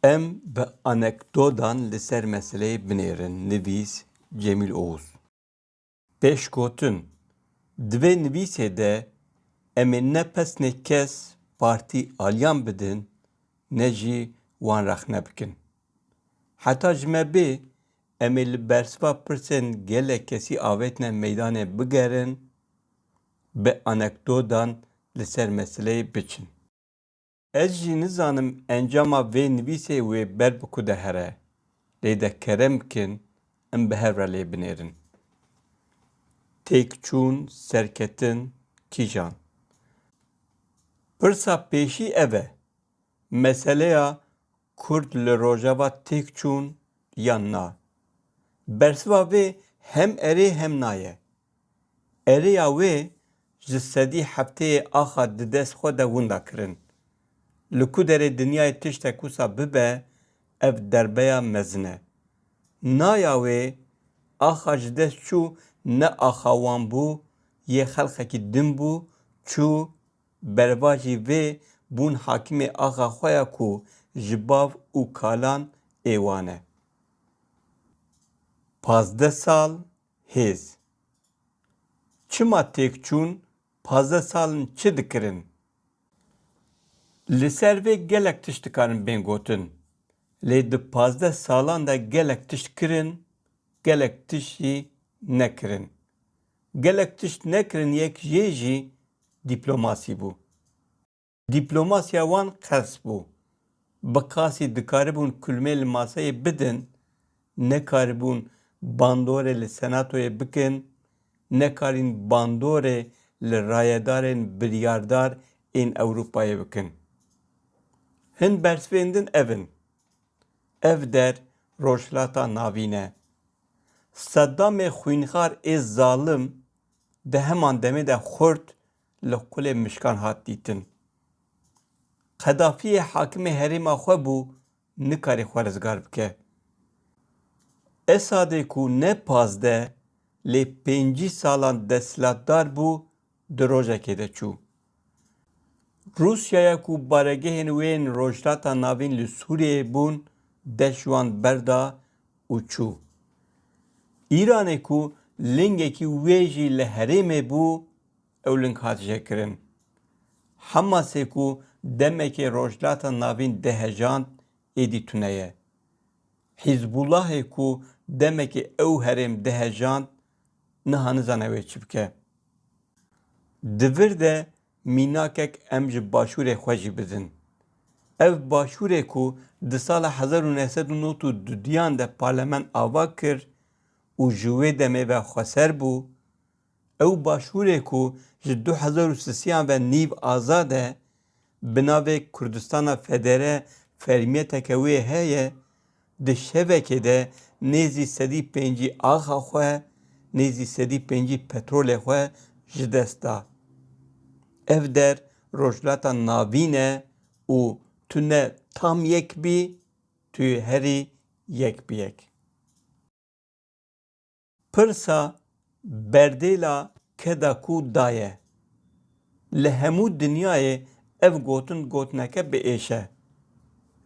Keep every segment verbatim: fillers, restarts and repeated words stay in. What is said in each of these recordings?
Em bi anekdodan li ser meseleyê binêrin. Nivîs Cemîl Oğuz. Pêşgotin, di vê nivîsê de em ê ne pesnê kes partî aliyan bidin, ne jî wan rexne bikin. Heta ji me bê, em ê li bersiva pirsên gelek kesî avêtine meydanê bigerin, bi anekdodan li ser meseleyê biçin. Ez jî nizanim encama vê nivîsê wê ber bi ku de here, lê de kerem bikin, em bi hev re lê binêrin. Têkçûn, serketin, kîjan? Pirsa pêşî ev e, meseleya Kurd li Rojava têk çûn yan na? Bersiva vê hem erê hem na ye. Erê ya wê ji sedî hefteyê axa di dest xwe de winda kirin. Li ku derê dinyayê tiştek wisa bibe, ev derbeya mezin e. Na ya wê, axa ji dest çû, ne axa wan bû, yê xelxekî din bû, çû, berevajî vê bûn hakimê axa xwe ya ku ji bav û kalan ê wan e. Pazdeh sal hêz. Çima têk çûn, pazdeh sal in çi dikirin? Li ser vê gelek tişt dikarin bên gotin. Lê di pazdeh salan de gelek tişt kirin, gelek tişt jî nekirin. Gelek tişt nekirin, yek jê jî dîplomasî bû. Dîplomasiya wan qels bû. Bi qasî dikaribûn kulmê li maseyê bidin, nekaribûn bandorê li senatoyê bikin, nekarîn bandorê li rayedarên biryardar ên Ewropayê bikin. Hin bersivên din ev in. Ev der Rojhilata Navîn e. Seddamê xwînxar ê zalim di heman demê de xurt li qulê mişkan hat dîtin. Qedafiyê hakimê herêma xwe bû, nikarî xwe rizgar bike. Esadê ku ne pazdeh lê pêncî salan desthilatdar bû, di rojekê de çû. Rûsyaya ku baregehên wê yên Rojhilata Navîn li Sûriyeyê bûn, dest ji wan berda û çû. Îranê ku lingekî wê jî li herêmê bû, ew ling hat jêkirin. Hamasê ku demekê Rojhilata Navîn dihejand, êdî tune ye. Hîzbullahê ku demekê ew herêm dihejand, niha nizane wê çi bike. Di vir de mînakek em ji başûrê xwe jî bidin. Ev başûrê ku di sala hezar û neh sed û nod û dudiyan de parlemen ava kir û ji wê demê ve xweser bû, ew başûrê ku ji du hezar û sisiyan ve nîv azad e, bi navê Kurdistana Federe fermiyeteke wê heye, di şevekê de nêzî sedî pêncî axa xwe, nêzî sedî pêncî petrolê xwe ji dest da. Ev der Rojhilata Navîn e û tu ne tam yek bî, tu yê herî yek bi yek. Pirsa berdêla keda ku daye. Li hemû dinyayê ev gotin gotineke bi êş e.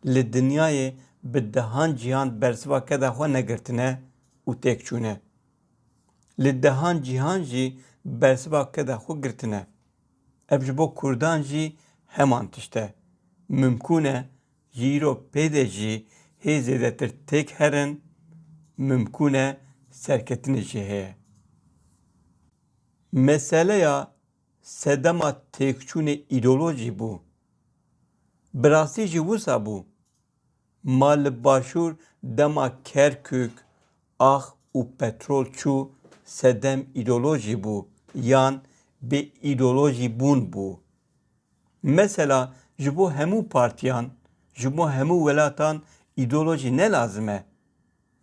Li dinyayê bi dehan cîhan bersiva keda xwe negirtine û têk çûne. Li dehan cîhan jî bersiva keda xwe girtine. Ev ji bo Kurdan jî heman tişt e. Mimkûn e ji îro pê de jî hê zêdetir têk herin, mimkûn e serketinê jî heye. Meseleya sedema têkçûnê îdeolojî bû. Bi rastî jî wisa bû. Ma li Başûr dema Kerkûk, ax û petrol çû, sedem îdeolojî bû yan bê îdeolojî bûn bû? Mesela ji bo hemû partiyan, ji bo hemû welatan îdeolojî ne lazim e.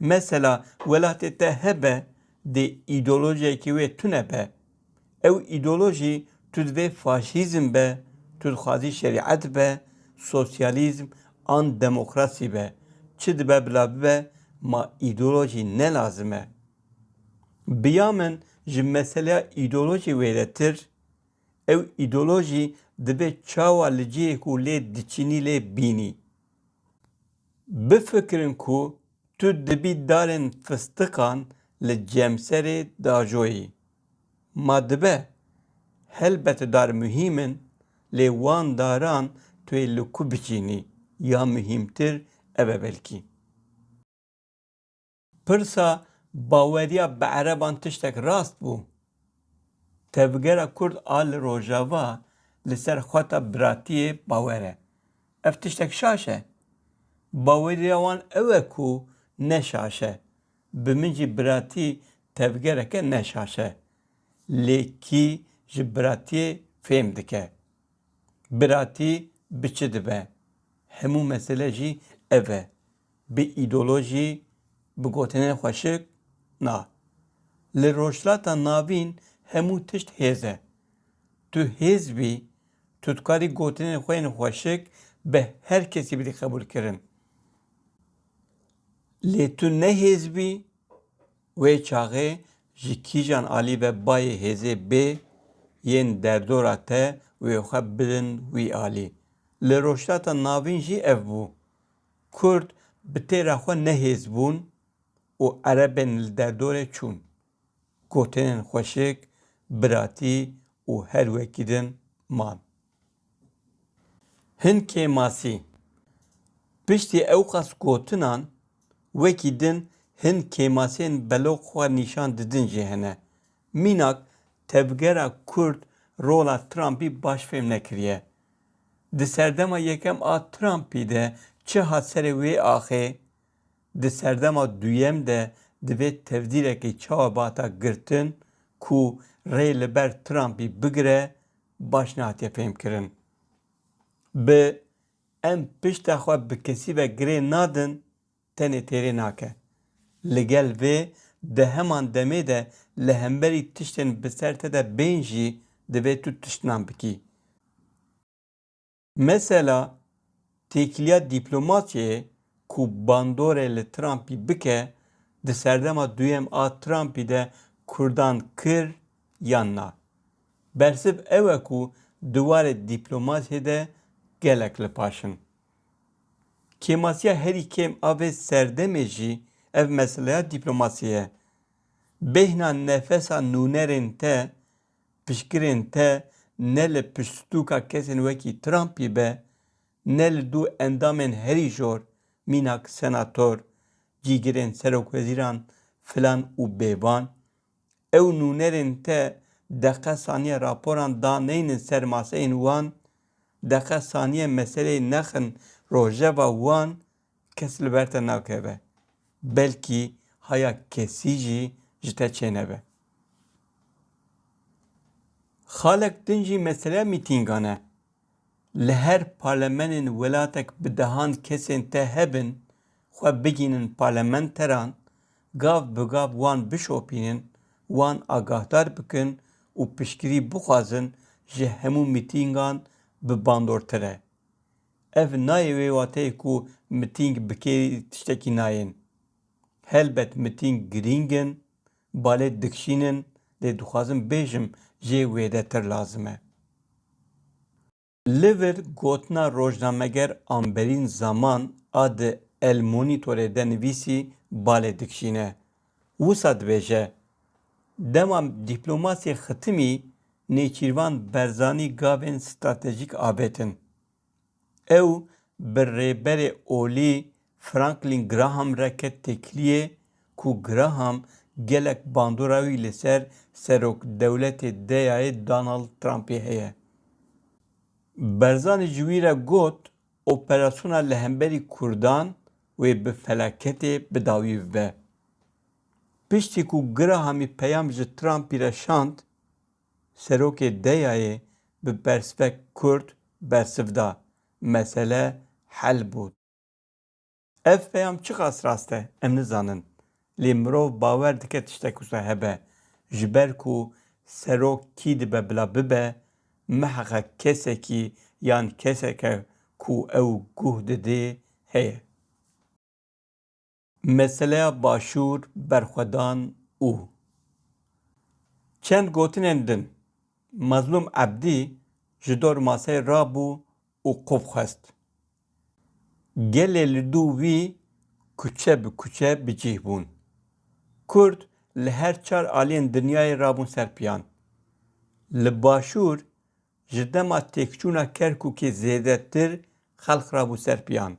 Mesela welatê te hebe, dê îdeolojiyekî wê tune be. Ew îdeolojî tu divê faşîzm be, tu dixwazî şerîet be, sosyalîzm an demokrasî be. Çi dibe bila bibe, ma îdeolojî ne lazim e. Bi ya min ji meseleya îdeolojî wêdetir, ew îdeolojî divê çawa li cihê ku lê diçînî lê bînî. Bifikirin ku tu dibî darên fistiqan li cemserê dajoyî. Ma dibe, helbet dar muhîm in, lê wan daran tu yê li ku biçînî, ya muhîmtir ev e belkî. Pirsa baweriya bi ereban tiştek rast bû. Tevgera Kurd a li Rojava li ser xweta biratiyê bawer e. Ev tiştek şaş e. Baweriya wan ew e ku ne şaş e. Bi min jî biratî tevgereke ne şaş e. Lê kî ji biratiyê fêm dike? Biratî bi çi dibe? Hemû mesele jî ev e. Bi îdeolojî, bi gotinên xweşik? Na. Li Rojhilata Navîn hemû tişt hêz e. Tu hêz bî, tu dikarî gotinên xwe yên xweşik bi her kesî bidî qebûlkirin. Lê tu ne hêz bî, wê çaxê ji kîjan alî ve bayê hêzê bê yên derdora te wê xwe bidin wî alî. Li Rojhilata Navîn jî ev bû. Kurd bi têra xwe nehêz bûn û erebên li derdorê çûn. Gotinên xweşik, biratî û her wekî din man. Hin kêmasî. Piştî ewqas gotinan, wekî din hin kêmasiyên beloq xwe nîşan didin jî hene. Mînak, tevgera Kurd rola Trumpî baş fêm nekiriye. Di serdema yekem a Trumpî de çi hat serê wê axê, di serdema duyem de divê tevdîrekê çawa bihata girtin ku rê li ber Trumpî bigire, baş nehatiye fêmkirin. Bi em pişta xwe bi kesî ve girê nadin, tenê têrê nake. Li gel vê, di heman demê de li hemberî tiştên bi ser te de bên jî divê tu tiştinan bikî. Mesela, têkiliya dîplomasiyê ku bandorê li Trumpî bike, di serdema duyem a Trumpî de Kurdan kir yan na? Bersiv ew e ku di warê dîplomasiyê de gelek li paş in. Kêmasiya herî kêm a vê serdemê jî ev meseleya dîplomasiyê ye. Bêhna nefesa nûnerên te, piştgirên te ne li piştstûka kesên wekî Trumpî be, ne li dû endamên herî jor, mînak senator, cîgirên serokwezîran filan û bêvan, ew nûnerên te deqe saniye raporan daneynin ser maseyên wan, deqe saniye meseleyê nexin rojeva wan, kes li ber te nakeve. Belkî haya kesî jî ji te çênebe. Xalek din jî meseleya mîtîngan e. Li her parlemenên welatek bi dehan kesên te hebin, xwe bigînin parlamenteran, gav bi gav wan bişopînin, wan agahdar bikin û piştgirî bixwazin ji hemû mîtîngan bi bandortir e. Ev nayê wê wateyê ku mitîng bi kêrî tiştekî nayên. Helbet mitîng girîng in, balê dikişînin, lê dixwazim bêjim jê wêdetir lazim e. Li vir gotina rojnameger Amberîn Zaman a di El Monitorê de nivîsî balê dikişîne. Wisa dibêje, dema dîplomasê xitimî Nêçîrvan Berzanî gavên stratejîk avêtin. Ew bi Rêberê Olî Franklin Graham re ket têkiliyê ku Graham gelek bandora wî li ser serokdewletê DEAyê Donald Trumpî heye. Berzanî ji wî re got, operasyona li hemberî Kurdan wê bi felaketê bi dawî bibe. Piştî ku Grahamî peyam ji Trumpî re şand, serokê DEAyê bi bersivek kurt bersiv da, mesele hel bû. Ev peyam çiqas rast e, em nizanin. Lê mirov bawer dike tiştek wisa hebe, ji ber ku serok kî dibe bila bibe, miheqeq kesekî yan keseke ku ew guh didê heye. Meseleya Başûr, berxwedan û çend gotinên din. Mazlûm Ebdî ji dor maseyê rabû û qof xwest. Gelê li dû wî kuçe bi kuçe bi cih bûn. Kurd li her çar aliyên dinyayê rabûn ser piyan. Li Başûr ji dema têkçûna Kerkûkê zêdetir xelq rabû ser piyan.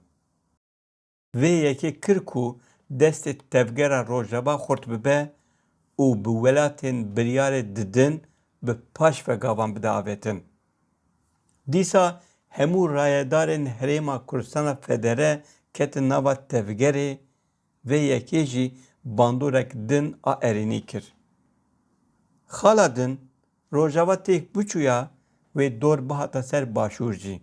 Vê yekê kir ku destê tevgera Rojava xurt bibe û bi welatên biryarê didin bi paş ve gavan bide avêtin. Dîsa hemû rayedarên Herêma Kurdistana Federe ketin nava tevgerê, vê yekê jî bandorek din a erênî kir. Xala din Rojava têk biçûya wê dor bihata ser Başûr jî.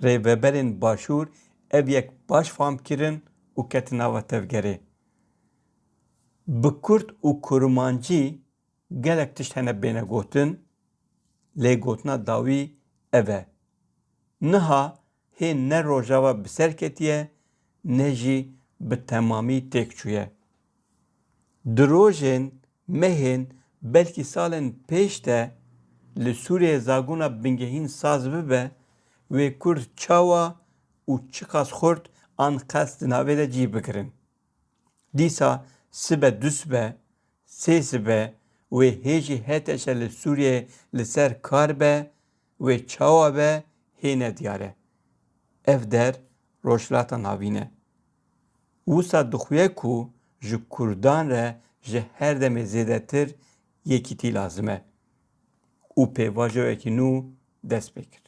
Rêveberên Başûr ev yek baş fam kirin û ketin nava tevgerê. Bi kurd û kurmancî gelek tişt hene bêne gotin, lê gotina dawî ev e. Niha hê ne Rojava bi ser ketiye, ne jî bi temamî têk çûye. Di rojên, mehên, belkî salên pêş de li Sûriyeyê zagona bingehîn saz bibe, wê Kurd çawa û çiqas xurt an qest di navê de cî bigirin. Dîsa sibe, du sibe, sê sibe wê hê jî H T Ş li Sûriyeyê li ser kar be, wê çawa be hê nediyar e. Ev der Rojhilata Navîn e. Wisa dixuye ku ji Kurdan re ji her demê zêdetir yekîtî lazim e. Û pêvajoyekî nû dest pê kir.